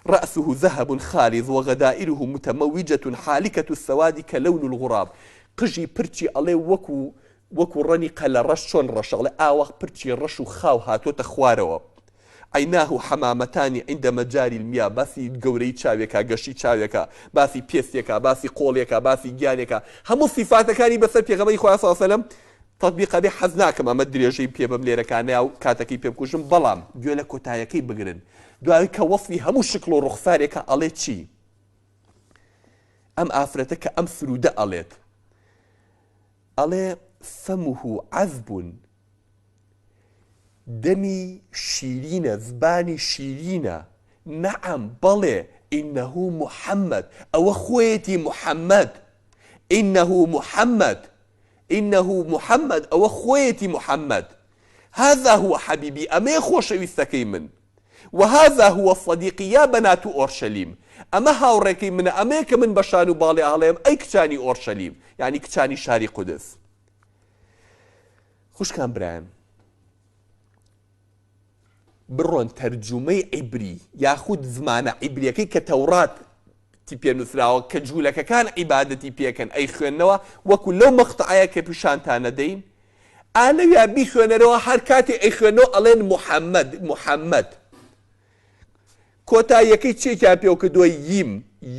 رأسه ذهب خالص وغدائره متموجة حالكة السواد كلون الغراب قژی پرچی ئەڵێ وەکو وەکو ڕەنی قەلە ڕەش چۆن ڕەشە ئەڵێ ئاوا پرچی ڕەش و خاو هاتۆتە خوارەوە عیناه حمامتان عند مجاری المیا باسی گەورەی چاوێکا گەشی چاوێکا باسی پێستێکا باسی قۆڵێکا باسی گیانێکا هەموو سیفاتەکانی بەسەر پێغەمبەری خوا صلی الله علیه و سلم تەتبیق ئەبێ حەز ناکەم ئەمە درێژەی پێ بەم لێرەکانەیا و کاتەکەی پێ بکوژم بەڵام گوێ لە کۆتایەکەی بگرن دوای کە وەسفی هەموو شکڵ و ڕوخسارێکە ئەڵێ چی ئەم ئافرەتە کە ئەم سرودە ئەڵێت ئەڵێ فمه عذب دەمی شیرینە زبانی شیرینە نعم بەڵێ انه محمد ئەوە خۆیەتی محمد انه محمد انه محمد ئەوە خۆیەتی محمد هذا هو حبیبی ئەمەیە خۆشەویستەکەی من وهذا هو صدیقی یا بنات اورشلیم ئەمە هاوڕێکەی منە ئەمەیە کە من بە شان و باڵی ئەڵێم ئەی کچانی ئۆرشەلیم یعنی کچانی شاری قودس خوشکان برایان بڕۆن تەرجومەی عیبری یاخود زمانە عیبریەکەی کە تەورات. تی پێ نووسراوە کە جوولەکەکان عیبادەتی پێکەن ئەیخوێننەوە وەکو لەو مەقتەعەیە کە پیشانتان ئەدەین ئا لەویا بیخوێنەرەوە هەر کاتێ ئەیخوێنەوە ئەڵێن محەممەد محەممەد کۆتاییەکەی چێکیان پێوە کردووە یم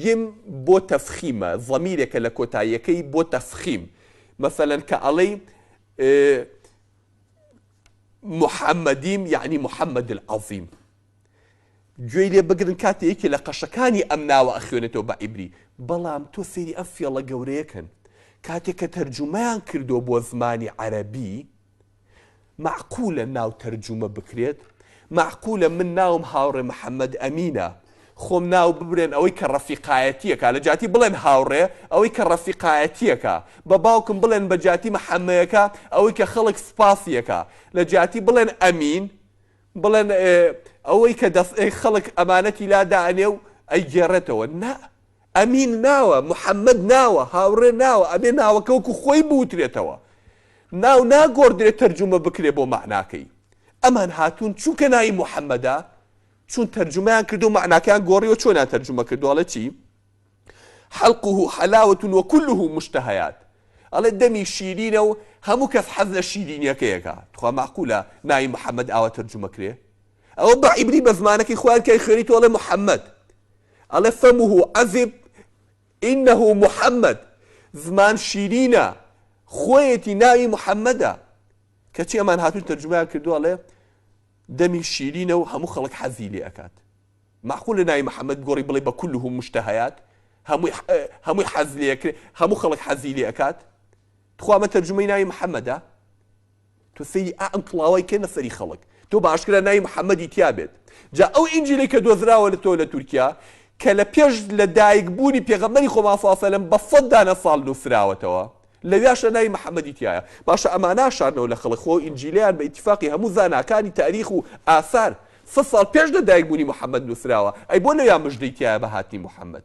یم بۆ تەفخیمە زەمیرێکە لە کۆتاییەکەی بۆ تەفخیم مەسەلەن کە ئەڵێی محەممەدیم یعنی محەممەد العظیم گوێی لێ بگرن کاتێ یەکێ لە قەشەکانی ئەم ناوە ئەخوێنێتەوە بە عیبری، بەڵام تۆ سەیری ئەم فێڵە گەورەیە کەن کاتێ کە تەرجومەیان کردووە بۆ زمانی عەرەبی، مەعقولە ناو تەرجومە بکرێت؟ مەعقولە من ناوم هاوڕێ محەمەد ئەمینە خۆم ناو ببرێن ئەوەی کە ڕەفیقایەتیەکە لە جیاتی بڵێن هاوڕێ ئەوەی کە ڕەفیقایەتیەکە بە باوکم بڵێن بە جیاتی محەمەیەکە ئەوەی کە خەڵک سوپاسیەکە لە جیاتی بڵێن ئەمین بڵێن ئەوەی کە دەس خەڵک ئەمانەتی لا دائەنێ و ئەیگێڕێتەوە نا ئەمین ناوە محەممەد ناوە هاوڕێ ناوە ئەبێ ناوەکە وەکو خۆی بوترێتەوە ناو ناگۆڕدرێت تەرجومە بکرێ بۆ مەعناکەی ئەمان هاتوون چونکە ناوی محەممەدە چون تەرجومەیان کردو مەعناکەیان گۆڕیوە چۆنیان تەرجومە کردو ئەڵێ چی حلقه حلاوة وكله مشتهيات ئەڵێ دەمی شیرینە و هەموو کەس حەز لە شیرینیەکەی ئەکا تخوا مەعقولە ناوی محمد ئاوا تەرجومە کرێ ئەوە بە عیبری بە زمانەکەی خۆیان کە ئەیخوێنیتەوە ئەڵێ محمد ئەڵێ فمه عذب انه محمد زمان شیرینە خۆیەتی ناوی محمدە کەچی ئەمان هاتوون تەرجومەیان کردووە ئەڵێ دەمی شیرینە و هەموو خەڵک حەزی لێ ئەکات مەعقولە ناوی محمد بگۆڕی بڵێی بە کله مشتهیات هەمووی هەمووی حەز لێ ئەکرێ هەموو خەڵک حەزی لێ ئەکات تخوا ئەمە تەرجومەی ناوی محمدە تۆ سەیری ئا ئەم کڵاوەی کەنە سەری خەڵک تۆ بە ئاشکرا ناوی محمدی تیا بێت جا ئەو ئینجیلەی کە دۆزراوە لە تۆ لە تورکیا کە لە پێش لە دایک بوونی پێغەمبەری خۆمان صلی الله علیه و سلم بە سەد دانە ساڵ نووسراوەتەوە لەویاشە ناوی محمدی تیایە باشە ئەمانە شارنەوە لە خەڵک خۆ ئینجیلیان بە ئیتفاقی هەموو زاناکانی تاریخ و ئاسار سەد ساڵ پێش لە دایک بوونی محمد نووسراوە ئەی بۆ لەویا مژدەی تیایە بە هاتنی محمد؟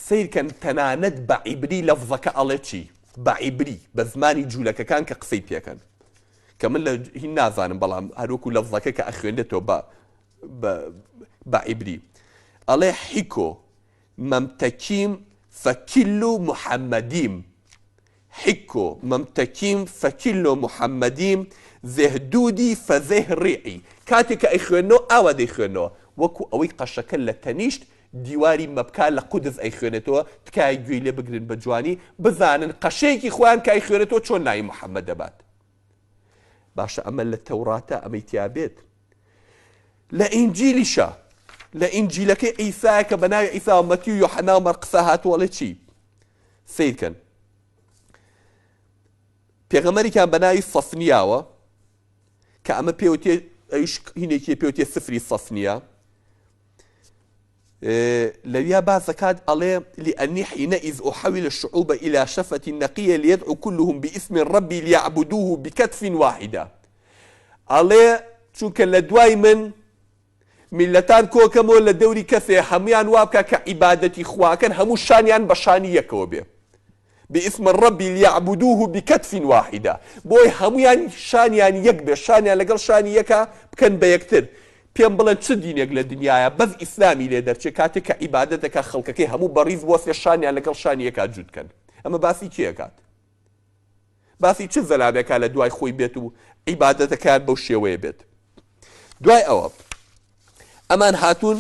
سەیرکەن تەنانەت بە عیبری لەفزەکە ئەڵێ چی بە عیبری بە زمانی جوولەکەکان کە قسەی پێکەن کە من لە هین نازانم بەڵام هەروەکو لەفزەکە کە ئەخوێندێتەوە بە بە عیبری ئەڵێ حیکۆ مەمتەکیم فەکیل و محەممەدیم حیکۆ مەمتەکیم فەکیلۆ محەممەدیم زێهدوودی فەزێه ڕیعی کاتێ کە ئەیخوێننەوە ئاوا دەیخوێننەوە وەکو ئەوەی قەشەکە لە تەنیشت دیواری مەبکا لە قودس ئەیخوێنێتەوە تکایە گوێی لێ بگرن بە جوانی بزانن قەشەیەکی خۆیان کە ئەیخوێنێتەوە چۆن ناوی محەممەد دەبات باشە ئەمە لە تەوراتە ئەمەی تیا بێت لە ئینجیلیشە لە ئینجیلەکەی عیسایە کە بە ناوی عیسا و مەتی و یۆحەنا و مەرقسا هاتووە ئەڵێ چی سەیرکەن پێغەمبەرێکیان بە ناوی سەفنیاوە کە ئەمە پێوتێ ئەویش هینێکی پێوتێ سفری سەفنیە لەویا باس دەکات ئەڵێ لأني حينئذ أحول الشعوب إلى شفة نقية ليدعو كلهم باسم ربي ليعبدوه بكتف واحدة ئەڵێ چونکە لە دوای من میللەتان کۆکەمەوە لە دەوری کەسێ هەموویان وابکا کە عیبادەتی خواکەن هەموو شانیان بە شانی یەکەوە بێ باسم الرب لیعبدوه بکتف واحدە بۆی هەموویان شانیان یەک بێ شانیان لەگەڵ شانی یەکا بکەن بە یەکتر پێم بڵێن چ دینێک لە دنیایا بەس ئیسلامی لێ دەرچێ کاتێک کە عیبادەت دەکا خەڵکەکەی هەموو بەڕیز بوەستێ شانیان لەگەڵ شانی یەکا جووت کەن ئەمە باسی کێ ئەکات باسی چ زەلامێکە لە دوای خۆی بێت و عیبادەتەکەیان بەو شێوەیە بێت دوای ئەوە ئەمان هاتوون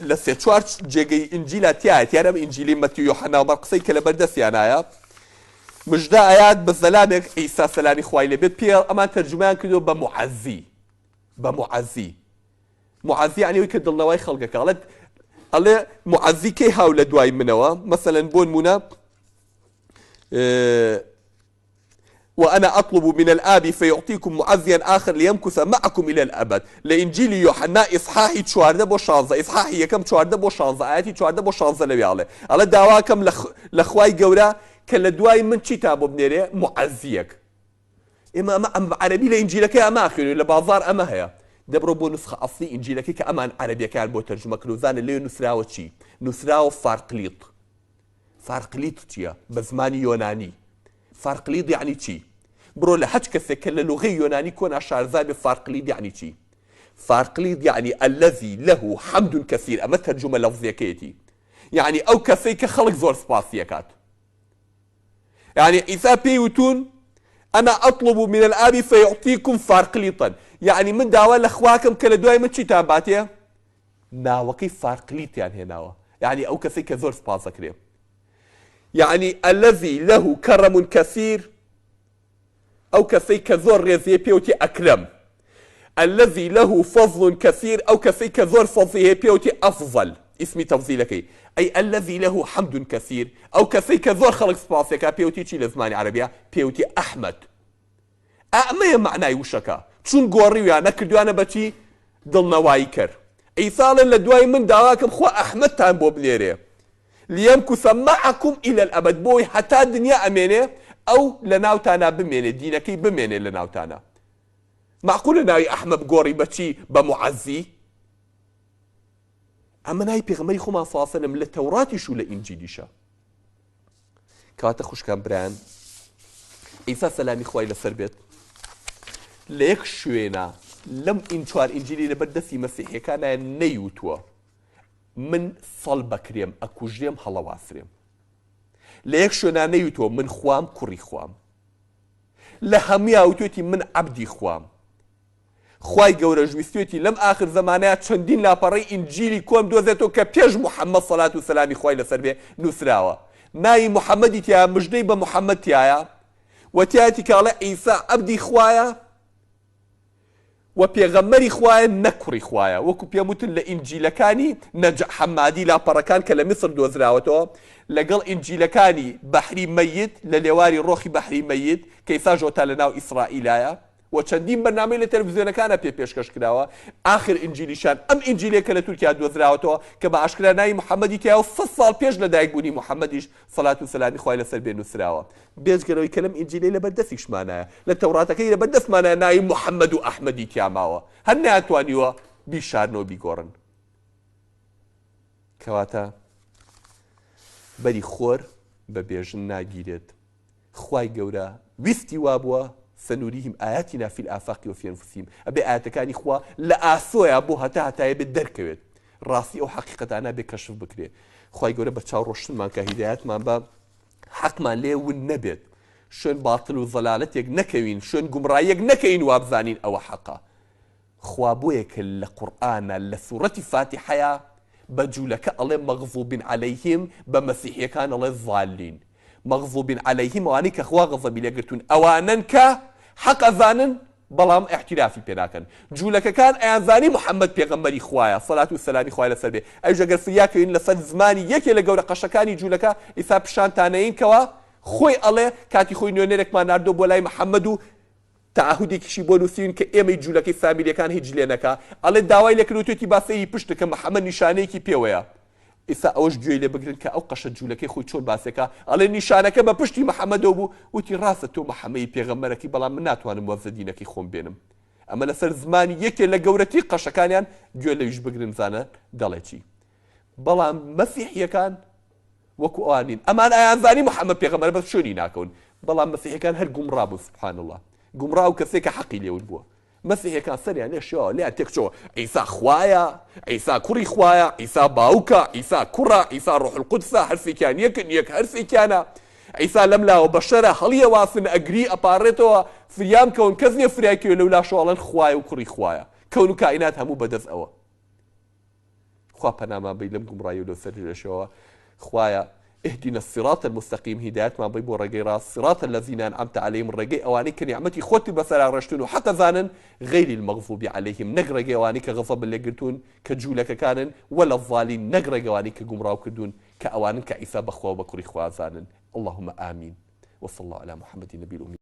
لە سێ چوار جێگەی ئینجیلا تایەت یارم ئینجیلی مەتی یۆحەنا و قسەی کە لە بەردەستیانایە مژدە ئايات بە زەلامێک ئیسا سەلامی خوای لێبێت پێ ئەمان تەرجومەیان کردو بە معەزی بە معەزی معەزی یعنی ئەوەی کە دڵنەوای خەڵکەکە ئەڵێت ئەڵێ معەزی کەی هاو لە دوای منەوە مەسەلەن بۆ نمونە وأنا أطلب من الآب فيعطيكم معزيا آخر ليمكث معكم إلى الأبد لە ئینجیلی یۆحەنا ئیسحاحی 14 بۆ 16 ئیسحاحی یەکەم 14 بۆ 16 ئاەتی 14 بۆ 16 لەوێ ئەڵێ ئەڵێ داواکەم لە خوای گەورە کە لە دوای من چیتا بۆ بنێرێ معەزیەک ئێمە ئەمە ئەم بە عەرەبی لە ئینجیلەکەی ئەمە ئەخوێنین لە بازاڕ ئەمە هەیە دەبڕۆ بۆ نوسخە ئەسڵی ئینجیلەکەی کە ئەمان عەرەبیەکەیان بۆ تەرجومە کرد و زانە لێ نووسراوە چی نووسراوە فارقلیط فارقلیط چییە بە زمانی یۆنانی فارقلیط یعنی چی؟ بڕۆ لە هەچ کەسێک کە لە لوغەی یۆنانی کۆنا شارەزا بێ فارقلیت یەعنی چی؟ فارقلیت یەعنی الذی له حمد کثیر ئەمە تەرجومە لەفزیەکەیەتی یەعنی ئەو کەسەی کە خەڵک زۆر سپاسی ئەکات. یەعنی عیسا پێی وتوون انا اطلب من الآب فیعطیکم فارقلیطا یەعنی من داوا لە خواکەم کە لە دوای من چیتان باتێ؟ ناوەکەی فارقلیتیان هێناوە یەعنی ئەو کەسەی کە زۆر سپاس دەکرێ یەعنی الذی له کرم کثیر ئەو کەسەی کە زۆر ڕێزی هەیە پێوتی ئەکرەم الذی له فضل کثیر ئەو کەسەی کە زۆر فەزڵی هەیە پێوتی ئەفضل ئیسمی تەفزیلەکەی ئەی الذی له حمد کثیر ئەو کەسەی کە زۆر خەڵک سپاسیەکا پێوتی چی لە زمانی عەرەبیا پێوتی ئەحمەد ئەمەیە مەعنای وشەکە چون گۆڕیویانە کردویانە بەچی دڵنەوایی کەر عیسا ئەڵێ لە دوای من داواکەم خوا ئەحمەدتان بۆ بنێرێ لیمکث معکم الی الابد بۆی هەتا دنیا ئەمێنێ ئەو لە ناوتانا بمێنێ دینەکەی بمێنێ لە ناوتانا مەعقولە ناوی ئەحمە بگۆڕی بە چی بە معەزی ئەمە ناوی پێغەمبەری خۆمان صلی الله علیه و سلم لە تەوراتیش و لە ئینجیلیشە کەواتە خوشکان برایان عیسا سەلامی خوای لەسەر بێت لە یەک شوێنە لەم ئین چوار ئینجیلی لەبەر دەستی مەسیحیەکانە نەیوتووە من سەڵبەکرێم ئەکوژرێم هەڵەواسرێم لە یەک شوێنا نەیوتووە من خوام کوڕی خوام لە هەمویا وتوێتی من عەبدی خوام خوای گەورەش ویستوێتی لەم ئاخر زەمانەیا چەندین لاپەڕەی ئینجیلی کۆن بدۆزێتەوە کە پێش محمد سەلات و سەلامی خوای لەسەر بێ نوسراوە ناوی محمدی تیایە مژدەی بە محمد تیایە وە تیایەتی کە ئەڵێ عیسا عەبدی خوایە و پێغەمبەری خوایە نەک کوڕی خوایە وەکو پێم وتن لە ئینجیلەکانی نەجع حەمادی لاپەڕەکان کە لە میسر دۆزراوەتەوە لەگەڵ ئینجیلەکانی بەحری مەیت لە لێواری ڕۆخی بەحری مەیت کە ئیستا ژۆتا لە ناو ئیسرائیلایە و چەندین بەرنامەی لە تەلەفزیۆنەکانا پێ پێشکەش کراوە، ئاخر ئینجیلیشان ئەم ئینجیلەیە کە لە تورکیا دۆزراوەتەوە کە بە ئاشکرا ناوی محەمەدی تیایە و سەد ساڵ پێش لە دایک بوونی محەمەدیش سەلات و سەلامی خوای لەسەر بێ نووسراوە. بێجگە لەوەی کە لەم ئینجیلەی لەبەر دەستیشمانایە لە تەوراتەکەی لەبەر دەستمانایە ناوی محەمەد و ئەحمەدی تیا ماوە هەر نەیانتوانیوە بیشارنەوە بیگۆڕن. کەواتە بەری خۆر بە بێژن ناگیرێت. خوای گەورە ویستی وابووە، سنوریهم آیاتنا فی الآفاق وفی انفسهم، ئەبێ ئایەتەکانی خوا لە ئاسۆیا بۆ هەتا هەتایە بێ دەرکەوێت، ڕاستی ئەو حەقیقەتانە بێ کەشف بکرێ. خوای گەورە بەرچاو ڕۆشنمان کا هیدایەتمان با حەقمان لێ ون نەبێت، شوێن باتل و زەلالەتێک نەکەوین، شوێن گومڕاییەک نەکەین وابزانین ئەوە حەقە. خوا بۆیە کە لە قورئانا لە سورەتی فاتیحەیا بە جولەکە ئەڵێ مغضوب علیهم بە مەسیحیەکان ئەڵێ ضالین مغضوب علیهم ئەوانەی کە خوا غەزەبی لێ گرتوون ئەوانەن کە حەق ئەزانن بەڵام ئیعتیرافی پێ ناکەن جولەکەکان ئەیانزانی محمد پێغەمبەری خوایە سەلات و سەلامی خوای لەسەر بێ ئەویش ئەگەر فریا کەوین لەسەر زمانی یەکێ لە گەورە قەشەکانی جولەکە ئیسا پیشانتانەین کەوا خۆی ئەڵێ کاتی خۆی نوێنەرێکمان ناردووە بۆ لای محمد و تەعەهودێکیشی بۆ نووسیوین کە ئێمەی جوولەکەی سامیریەکان هیچ لێ نەکا، ئەڵێ داوای لێ کرد وتویەتی با سەیری پشت کە محەمەد نیشانەیەکی پێوەیە. ئیستا ئەوەش گوێی لێ بگرن کە ئەو قەشە جوولەکەی خۆی چۆن باسێکا، ئەڵێ نیشانەکە بە پشتی محەمەدەوە بوو، وتی ڕاستە تۆ محەمەی پێغەمبەرەکەی بەڵام من ناتوانم واز لە دینەکەی خۆم بێنم. ئەمە لەسەر زمانی یەکێ لە گەورەترین قەشەکانیان گوێ لەویش بگرن بزانە دەڵێ چی. بەڵام مەسیحیەکان وەکو ئەوان نین ئەمان ئەیانزانی محمد پێغەمبەرە بەس شوێنی ناکەون بەڵام مەسیحەکان هەر گومڕا بوون سبحان اللە گومڕا و کەسێک کە حەقی لێون بووە مەسیحەکان سەریان لێ شێواوە لێیان تێکچەوە عیسا خوایە عیسا کوڕی خوایە عیسا باوکە عیسا کوڕە عیسا ڕۆح القدسە هەرسێکیان یەکن یەک هەرسێکیانە عیسا لەم لاوە بەشەرە هەڵیەواسن ئەگری ئەپارڕێتەوە فریام کەون کەس نییە فریای کەوێ لەو لاشەوە ئەڵێن خوایە و کوڕی خوایە کەون و کائینات هەموو بەدەست ئەوە خوا پەنامان بەی لەم گومڕایی و لەو سەرلێشێوە خوایە اهدنا الصراط المستقیم هیدایەتمان بەی بۆ ڕێگەی ڕاست صراط الذین انعمت علیهم ڕێگەی ئەوانەی کە نیعمەتی خۆتی بەسەرا ڕێشتون و حەق ئەزانن غیر المغضوب علیهم نەک ڕێگەی ئەوانەی کە غەزەبت لێ گرتوون کە جوولەکەکانن ولا الضالین نەک ڕێگەی ئەوانەی کە گومڕاو کردوون کە ئەوانن کە عیسا بە خوا و بە کوڕی خوا ئەزانن اللهم آمین وصلی الله علی محمد النبی الأمی.